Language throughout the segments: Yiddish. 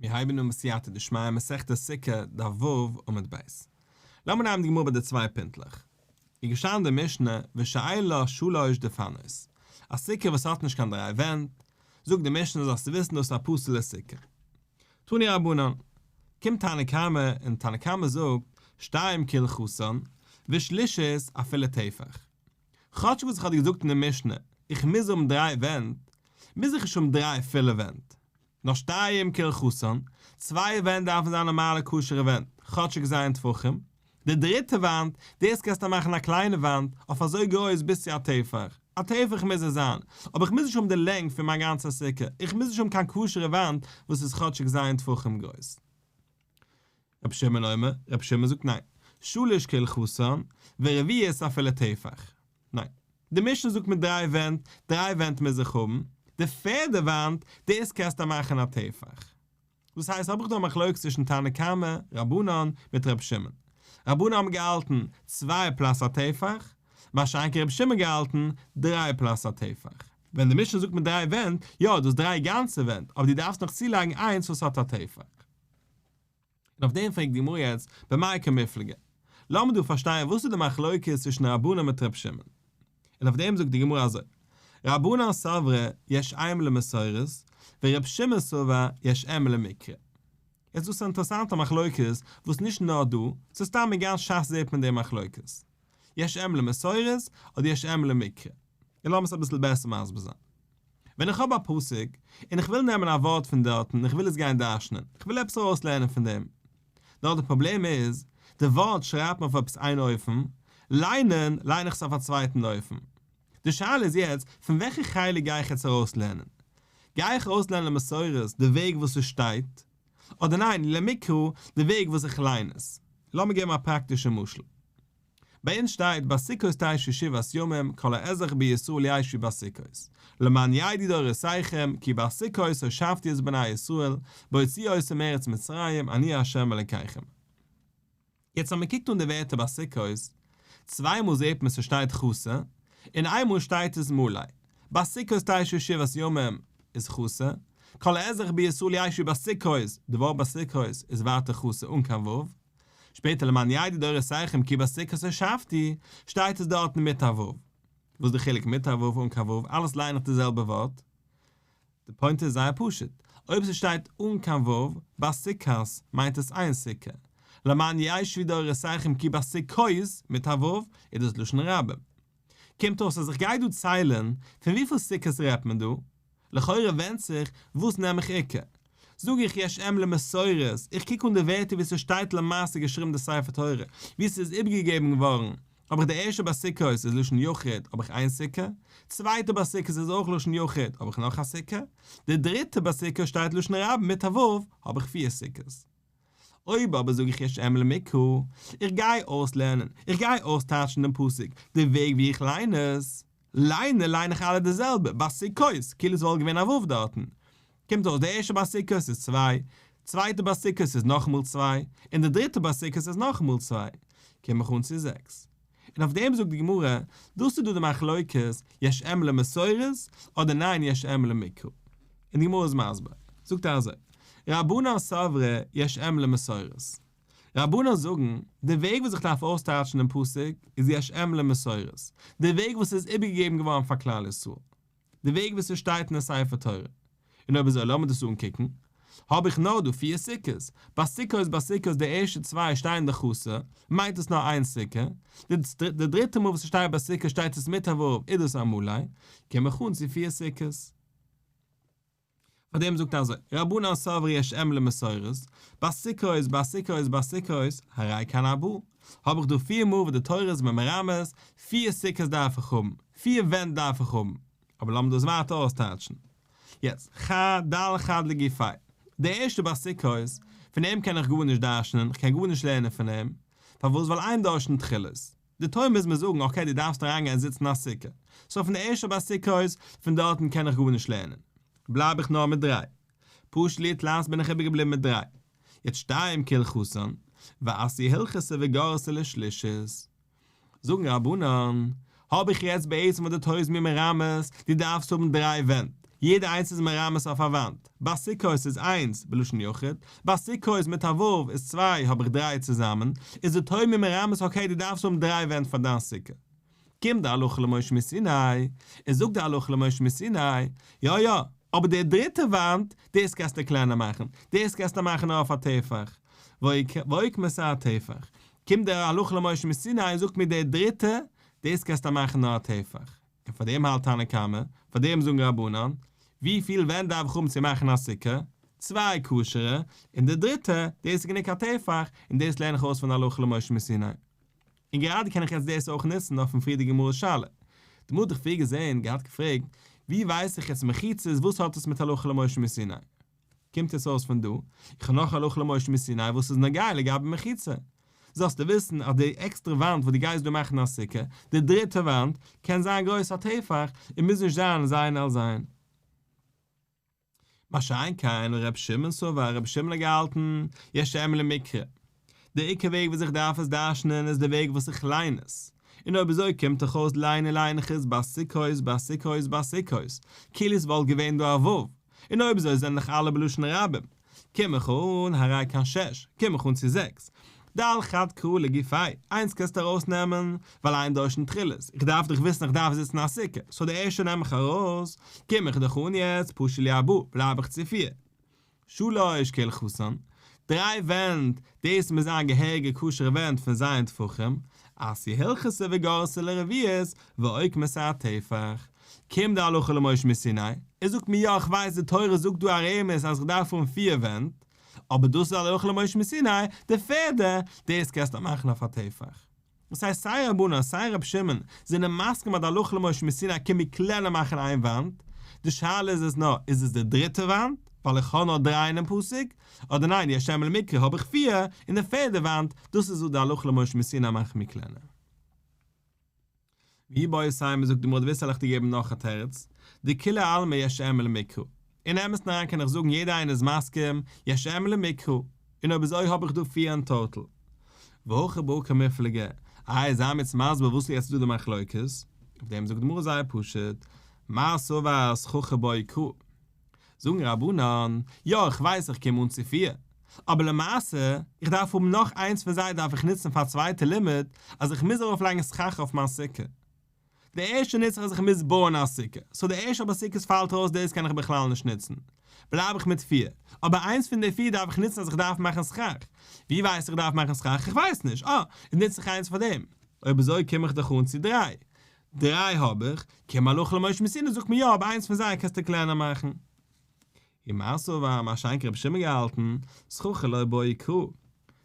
מיר הייבן אן בסייעתא דשמיא מסכת סוכה דף ו' עמוד ב'. לאמיר נעמען די גמרא ביי די צוויי פינטלעך. איז געשטאנען די משנה ושאין לה שלש דפנות, א סוכה וואס האט נישט קיין דריי ווענט, זאגט די משנה זאלסטו וויסן דאס איז א פסול'ע סוכה. תנו רבנן, קומט תנא קמא און תנא קמא זאגט שתיים כהלכתן ושלישית אפילו טפח. כאטש וואס איך האב דיר געזאגט אין די משנה איך מוז האבן דריי ווענט, מוז איך נישט האבן דריי פולע ווענט. נאר שתיים כהלכתן, צוויי ווענט דארפן זיין נארמאלע כשר'ע ווענט, כאטשיג ז' טפחים, די דריטע וואנט, דאס קענסטו מאכן א קליינע וואנט, אויף אזוי גרויס ביז צו א טפח, א טפח מוז עס זיין, אבער איך מוז נישט האבן די לענג פון מיין גאנצע סוכה, איך מוז נישט האבן קיין כשר'ע וואנט וואס איז כאטשיג ז' טפחים גרויס. רבי שמעון אומר, רבי שמעון זאגט ניין, שלש כהלכתן, ורביעית אפילו טפח. ניין. די משנה זאגט מיט דריי ווענט, דריי ווענט מוז איך האבן, די פערדע וואנט, דאס קענסטו מאכן א טפח. דאס הייסט האב איך דא א מחלוקת צווישן תנא קמא, רבנן, מיט ר' שמעון. רבנן האבן געהאלטן צוויי plus א טפח, מה שאין כן ר' שמעון געהאלטן דריי plus א טפח. ווען די משנה זאגט מיט דריי ווענט, יא דאס דריי גאנצע ווענט, אבער דו דארפסט נאך צולייגן איינס וואס האט א טפח. און אויף דעם פרעגט די גמרא יעצט, במאי קמיפלגי? לאמיר דא פארשטיין וואס איז די מחלוקת צווישן רבנן מיט ר' שמעון. און אויף דעם זאגט די גמרא אזוי, רבנן סברי יש אם למסורת, ור' שמעון סבר יש אם למקרא. יעצט דאס איז א אינטערעסאנטע מחלוקת וואס נישט נאר דא, ס'איז סתם אין גאנץ שס זעט מען די מחלוקת. יש אם למסורת אדער יש אם למקרא. און לאמיר עס אביסל בעסער מסביר זיין. ווען איך האב א פסוק, און איך וויל נעמען א ווארט פון דארטן און איך וויל עס גיין דרש'נען, איך וויל עפעס ארויסלערנען פון דעם. נאר די פראבלעם איז, די ווארט שרייבט מען אויף עפעס איין אופן, ליינען ליין איך עס אויף א צווייטן אופן. די שאלה איז יעצט, פון וועלכע חלק גיי איך יעצט ארויסלערנען? גיי איך ארויסלערנען למסורת די וועג וואס עס שטייט? אדער ניין, למקרא די וועג וואס איך ליין עס? לאמיר געבן א פראקטישע משל. ביי אונז שטייט בסוכות תשבו שבעת ימים כל האזרח בישראל ישבו בסוכות, למען ידעו דורותיכם כי בסוכות הושבתי את בני ישראל בהוציאי אותם מארץ מצרים אני ה' אלקיכם. יעצט אז מען קוקט אן די ווערטער בסוכות, צוויי מאל זעט מען ס'שטייט חסר, און איין מאל שטייט עס מלא. בסוכות תשבו שבעת ימים איז חסר, כל האזרח בישראל ישבו בסוכות, די ווארט בסוכות איז ווייטער חסר אן קיין ו'. שפעטער למען ידעו דורותיכם כי בסוכות הושבתי, שטייט עס דארטן מיט א ו'. וואס איז די חילוק מיט א ו' אן קיין ו', אלעס ליין איך די זעלבע ווארט. די point איז זייער פשוט, אויב ס'שטייט אן קיין ו', בסוכת, מיינט עס איין סוכה. למען ישבו דורותיכם כי בסוכות, מיט א ו', איז דאס לשון רבים. קומט אויס אז איך גיי דא ציילן, פון וויפיל סוכות רעדט מען דא? לכאורה ווענדט זיך וואס נעם איך עיקר. זאג איך יש אם למסורת, איך קוק אן די ווערטער ווי ס'שטייט למעשה געשריבן די ספר תורה, ווי ס'איז איבערגעגעבן געווארן, האב איך די ערשטע בסוכות איז לשון יחיד האב איך איין סוכה, צווייטע בסוכות איז אויך לשון יחיד האב איך נאך א סוכה, די דריטע בסוכות שטייט לשון רבים מיט א ו' האב איך פיר סוכות. אויב אבער זאג איך יש אם למקרא, איך גיי אויסלערנען, איך גיי אויסטייטשן דעם פסוק די וועג ווי איך ליין עס, ליינען ליין איך אלע די זעלבע, בסוכות, כאילו עס וואלט געווען א ו' דארטן. קומט אויס די ערשטע בסוכות איז צוויי, צווייטע בסוכות איז נאכאמאל צוויי, און די דריטע בסוכות איז נאכאמאל צוויי, קום איך אן צו זעקס. און אויף דעם זאגט די גמרא, דאס איז דא די מחלוקת, יש אם למסורת, אדער ניין יש אם למקרא. און די גמרא איז מסביר, זאגט ער אזוי, רבנן סברי יש אם למסורת. רבנן זאגן, די וועג וואס איך דארף אויסטייטשן דעם פסוק איז יש אם למסורת, די וועג וואס איז איבערגעגעבן געווארן פאר כלל ישראל, די וועג וואס עס שטייט אין די ספר תורה. און אויב אזוי לאמיר דאס אנקוקן, האב איך נאר דא פיר סוכות, בסוכות בסוכות די ערשטע צוויי שטייען דאך חסר, מיינט עס נאר איין סוכה, די דריטע מאל וואס עס שטייט בסוכות שטייט עס מיט א ו' איז דאס א מלא, קום איך אן צו פיר סוכות. פאר דעם זאגט ער אזוי, רבנן סברי יש אם למסורת, בסוכות בסוכות בסוכות, הרי כאן ארבעה, האב איך דא פיר מאל וואס די תורה איז מיר מרמז, פיר סוכות דארף איך האבן, פיר ווענט דארף איך האבן, אבער לאמיר דאס ווייטער אויסטייטשן. יעצט, חד חד לגופיה, די ערשטע בסוכות, פון אים קען איך גארנישט דרש'נען, איך קען גארנישט לערנען פון אים, פארוואס ווייל אין דורשין תחילות, די תורה מוז מיר זאגן okay דו דארפסט אריינגיין זיצן אין א סוכה, so פון די ערשטע בסוכות, פון דארטן קען איך גארנישט לערנען, בלייב איך נאר מיט דריי. פשט להו תלת בין איך איבערגעבליבן מיט דריי. יעצט שתיים כהלכתן, ואתו הלכתא וגרסי לשלישית. זאגן רבנן, האב איך יעצט בעצם וואס די תורה איז מיר מרמז, דו דארפסט האבן דריי ווענט. יעדע איינס איז מרמז אויף א וואנט, בסוכות איז איינס, בלשון יחיד, בסוכות מיט א ו' איז צוויי, האב איך דריי צוזאמען, איז די תורה מיר מרמז אקעי דו דארפסט האבן דריי ווענט פאר דיין סוכה. קומט די הלכה למשה מסיני, און זאגט די הלכה למשה מסיני, יא יא, אבער די דריטע וואנט, דאס קענסטו קלענער מאכן, דאס קענסטו מאכן נאר אויף א טפח, ואוקמתה אטפח. קומט די הלכה למשה מסיני און זאגט מיר די דריטע, דאס קענסטו מאכן נאר א טפח. און פאר דעם האלט תנא קמא, פאר דעם זאגן רבנן, ווי פיל ווענט דארף איך האבן צו מאכן א סוכה? צוויי כשר'ע, און די דריטע, דאס איז גענוג א טפח, און דאס לערן איך אויס פון הלכה למשה מסיני. און גראדע קען איך יעצט דאס אויך נוצן אויפן פריערדיגע גמרא'ס שאלה. די גמרא האט דאך פריער געזען, געהאט געפרעגט, ווי ווייס איך יעצט מחיצות, וואס האט עס מיט הלכה למשה מסיני? קומט יעצט אויס פון דא, איך האב נאך הלכה למשה מסיני וואס איז נוגע לגבי מחיצה. זאלסטו וויסן אז די עקסטערע וואנט וואס דו גייסט דא מאכן א סוכה, די דריטע וואנט, קען זיין גרויס א טפח, און מוז נישט זיין זיין על זיין. מה שאין כן ר' שמעון סבר, ר' שמעון האט געהאלטן, יש אם למקרא. די עיקר וועג וואס איך דארף עס דרש'נען איז די וועג וואס איך ליין עס. און אויב אזוי קומט דאך אויס ליינען ליין איך עס בסוכות בסוכות בסוכות, כאילו עס וואלט געווען דא א ו', און אויב אזוי זענען דאך אלע בלשון רבים. קום איך אן הרי כאן שש, קום איך אן צו זעקס. דל חד קרא לגופיה, איינס קענסטו ארויסנעמען, ווייל אין דורשין תחילות, איך דארף דאך וויסן איך דארף זיצן א סוכה, סאו די ערשטע נעם איך ארויס, קום איך דאך אן יעצט פשו לי ארבעה, בלייב איך צו פיר. שלש כהלכתן, דריי ווענט, דאס מוז זיין געהעריגע כשר'ע ווענט פון ז' טפחים, אתיא הלכתא וגרסה לרביעית ואוקמתה אטפח. קומט די הלכה למשה מסיני, ער זאגט מיר יא איך ווייס די תורה זאגט דא א רמז אז איך דארף האבן פיר ווענט, אבער דאס איז הלכה למשה מסיני, די פערדע, דאס קענסטו מאכן אויף א טפח. דאס הייסט סיי רבנן סיי רבי שמעון זענען מסכים אז די הלכה למשה מסיני קען מיר קלענער מאכן איין וואנט, די שאלה איז עס נאר איז עס די דריטע וואנט ווייל איך האב נאר דריי אינעם פסוק, אדער ניין יש אם למקרא האב איך פיר, און די פערדע וואנט, דאס איז וואס די הלכה למשה מסיני מאכט מיר קלענער. ואיבעית אימא זאגט די גמרא דו ווילסט וועל איך דיר געבן נאך א תירוץ, דכולי עלמא יש אם למקרא, אין אמת'ן אריין קען איך זאגן יעדער איינער איז מסכים יש אם למקרא, און אויב אזוי האב איך דא פיר אין טאטאל. והכא בהא קמיפלגי, איי זיי מיר יעצט מסביר וואס איז יעצט דא די מחלוקת, אויף דעם זאגט די גמרא זייער פשוט, מר סבר סככה בעי קרא, זאגן רבנן, יא איך ווייס איך קום אן צו פיר, אבער למעשה, איך דארף האבן נאך איינס פון זיי דארף איך נוצן פאר א צווייטע לימוד, אז איך מוז ארויף לייגן סכך אויף מיין סוכה. די ערשטע נוץ איך אז איך מוז בויען א סוכה, סאו די ערשטע בסוכות פאלט ארויס דאס קען איך בכלל נישט נוצן. בלייב איך מיט פיר. אבער איינס פון די פיר דארף איך נוצן אז איך דארף מאכן סכך. ווי ווייס איך דארף מאכן סכך? איך ווייס נישט. אה, איז נוץ איך איינס פאר דעם. אויב אזוי קום איך דאך אן צו דריי. דריי האב איך, קום הלכה למשה מסיני זאגט מיר יא אבער איינס פון זיי קענסטו קלענער מאכן. ומר סבר מה שאין כן רבי שמעון געהאלטן, סככה לא בעי קרא.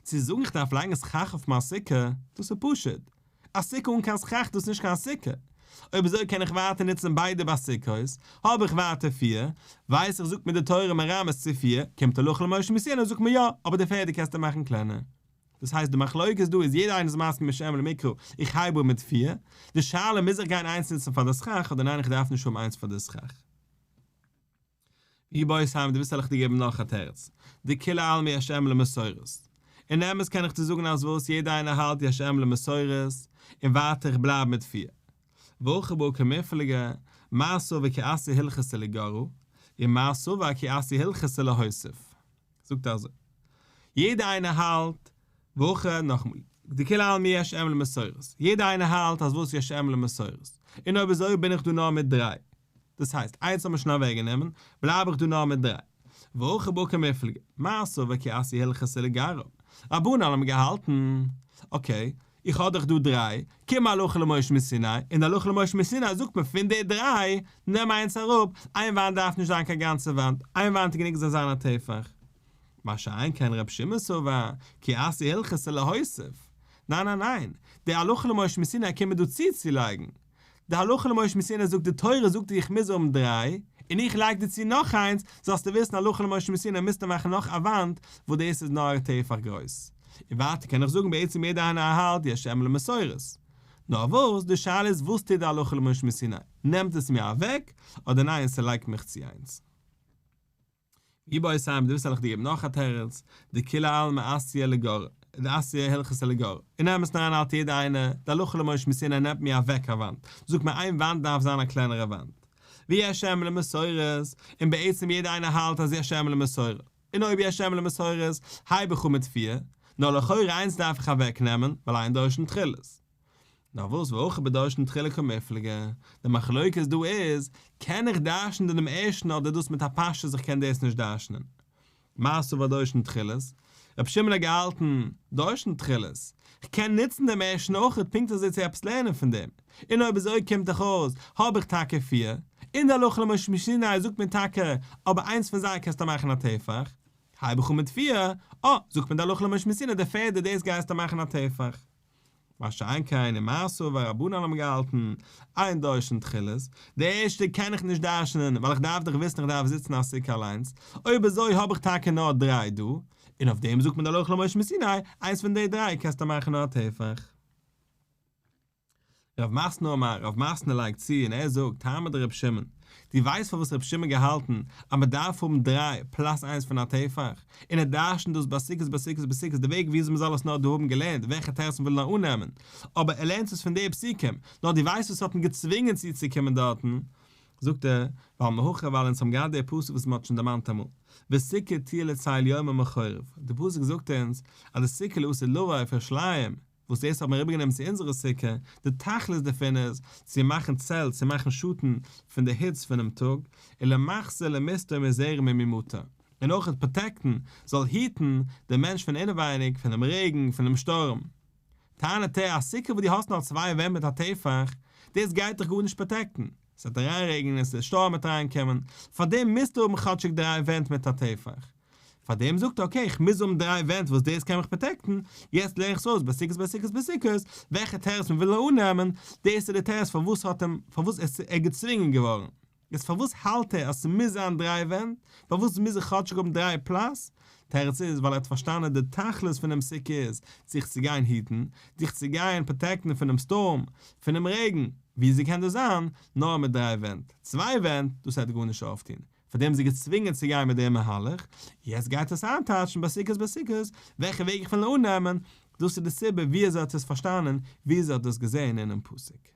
צו זאגן איך דארף לייגן סכך אויף מיין סוכה, דאס איז פשוט. א סוכה אן קיין סכך דאס איז נישט קיין סוכה. אויב אזוי קען איך ווייטער נוצן ביידע בסוכות, האב איך ווייטער פיר, ווייס איך זאגט מיר די תורה מרמז צו פיר, קומט הלכה למשה מסיני זאגט מיר יא, אבער די פערדע קענסטו מאכן קלענער. דאס הייסט די מחלוקת דא איז יעדער איינער איז מסכים יש אם למקרא, איך הייב אן מיט פיר, די שאלה מוז איך גיין איינס נוצן פאר די סכך אדער ניין איך דארף נישט האבן איינס פאר די סכך. ואיבעית אימא דו ווילסט וועל איך דיר געבן נאך א תירוץ, דכולי עלמא יש אם למסורת. אין אמת קען איך דיר זאגן אז וואס יעדער איינער האלט יש אם למסורת, און ווייטער איך בלייב מיט פיר. והכא בהא קמיפלגי, מר סבר כי אתיא הלכתא לגרעה, ומר סבר כי אתיא הלכתא להוסיף. זאגט אזוי, יעדער איינער האלט, והכא נאכאמאל, דכולי עלמא יש אם למסורת, יעדער איינער האלט אז וואס יש אם למסורת, און אויב אזוי בין איך דא נאר מיט דריי, דאס הייסט, איינס האט מען שוין אוועקגענומען, בלייב איך דא נאר מיט דריי. והכא בהא קמיפלגי, מר סבר כי אתיא הלכתא לגרעה, רבנן האבן געהאלטן, אקעי, איך האב דאך דא דריי, קום הלכה למשה מסיני, און הלכה למשה מסיני זאגט מען פון די דריי, נעם איינס אראפ, איין וואנט דארף נישט זיין קיין גאנצע וואנט, איין וואנט איז גענוג זאל זיין א טפח. מה שאין כן ר' שמעון סבר, כי אתיא הלכתא להוסיף. ניין ניין ניין, די הלכה למשה מסיני קומט דא צוצולייגן. די הלכה למשה מסיני זאגט די תורה זאגט דיר איך מוז האבן דריי, און איך לייג דיר צו נאך איינס, זאלסטו וויסן הלכה למשה מסיני מוזטו מאכן נאך א וואנט וואס דאס איז נאר א טפח גרויס. און ווייטער קען איך זאגן בעצם יעדער איינער האלט יש אם למסורת. נאר וואס, די שאלה איז וואס טוט די הלכה למשה מסיני, נעמט עס מיר אוועק, אדער ניין ס'לייגט מיך צו איינס. ואיבעית אימא דו ווילסט וועל איך דיר געבן נאך א תירוץ, דכולי עלמא אתיא לגרעה, דאתיא הלכתא לגרעה, אין אמת'ן אריין האלט יעדער איינער, די הלכה למשה מסיני נעמט מיר אוועק א וואנט, זאגט מיר איין וואנט דארף זיין א קלענערע וואנט. ויש אם למסורת, און בעצם יעדער איינער האלט אז יש אם למסורה, און אויב יש אם למסורת, הייב איך אן מיט פיר, נאר לכאורה איינס דארף איך אוועקנעמען, ווייל אין דורשין תחילת. נאר וואס והכא בדורשין תחילה קמיפלגי, די מחלוקת דא איז, קען איך דרש'נען דעם ערשטן אדער דאס מיט א פשטות איך קען דאס נישט דרש'נען. מר סבר דורשין תחילת, רבי שמעון האט געהאלטן, דורשין תחילת, כ'קען נוצן דעם ערשטן אויכעט פונקט אזוי צו עפעס לערנען פון דעם, און אויב אזוי קומט דאך אויס האב איך טאקע פיר, און די הלכה למשה מסיני זאגט מיר טאקע אבער איינס פון זיי קענסטו מאכן א טפח, הייב איך אן מיט פיר, אה, זאגט מיר די הלכה למשה מסיני די פערדע דאס גייסטו מאכן א טפח. מה שאין כן ומר סבר רבנן האבן געהאלטן אין דורשין תחילת, די ערשטע קען איך נישט דרש'נען ווייל איך דארף דאך וויסן איך דארף זיצן א סוכה אליינס, אויב אזוי האב איך טאקע נאר דריי דא, און אויף דעם זאגט מען די הלכה למשה מסיני, איינס פון די דריי קענסטו מאכן נאר א טפח. רב מתנא אמר, רב מתנא לייגט צו און ער זאגט, טעמא דרבי שמעון, דו ווייסט פארוואס רבי שמעון געהאלטן אז מען דארף האבן דריי plus איינס פון א טפח, און ער דרש'נט דאס בסוכות בסוכות בסוכות די וועג וויאזוי מען זאל עס נאר דא האבן געלערנט וועלכע תירוץ מען וויל נאר אננעמען, אבער ער לערנט עס פון די פסוקים, נאר דו ווייסט וואס האט אים געצווינגען צוצוקומען דארטן, זאגט ער, ווייל מהכא ווייל אונז האבן געהאט די פסוק וואס מען האט שוין דערמאנט אמאל, וסוכה תהיה לצל יומם בחורב, די פסוק זאגט אונז אז די סוכה לעתיד לבוא אויף ירושלים, וואס דאס האט מען אריבערגענומען צו אונזערע סוכה, די תכלית דערפון איז, צו מאכן צל, צו מאכן שאטן פון די היץ פונעם טאג, ולמחסה ולמסתור מזרם וממטר, און אויך protect ן, זאל היטן, דעם מענטש פון אינעווייניג, פונעם רעגן, פונעם שטורם. טענה'ט ער, א סוכה וואס דו האסט נאר צוויי ווענט מיט א טפח, דאס גייט דיך גארנישט protect ן, עס וועט אריינרעגענען, עס וועט שטורם וועט אריינקומען, פארדעם מוזטו האבן כאטשיג דריי ווענט מיט א טפח. פאר דעם זאגט ער okay איך מוז האבן דריי ווענט וואס דאס קען מיך protect ן, יעצט לערן איך עס אויס בסוכות בסוכות בסוכות, וועלכע תירוץ מען וויל נאר אננעמען, דאס איז די תירוץ פארוואס האט אים פארוואס איז ער געצווינגען געווארן, יעצט פארוואס האלט ער אז ס'מוז זיין דריי ווענט, פארוואס מוז איך כאטשיג האבן דריי plus, תירוץ איז ווייל ער האט פארשטאנען די תכלית פונעם סוכה איז זיך צו גיין היטן, זיך צו גיין protect ן פונעם שטורם, פונעם רעגן, וויאזוי קען דאס זיין, נאר מיט דריי ווענט, צוויי ווענט, דאס וועט גארנישט אויפטון, פאר דעם איז זי געצווינגען צו גיין מיט דעם מהלך, יעצט גייט עס איינטייטשן בסוכות בסוכות, וועלכע וועג איך וויל אננעמען, דאס איז די סיבה ווי אזוי האט עס פארשטאנען, ווי אזוי האט דאס געזען אינעם פסוק.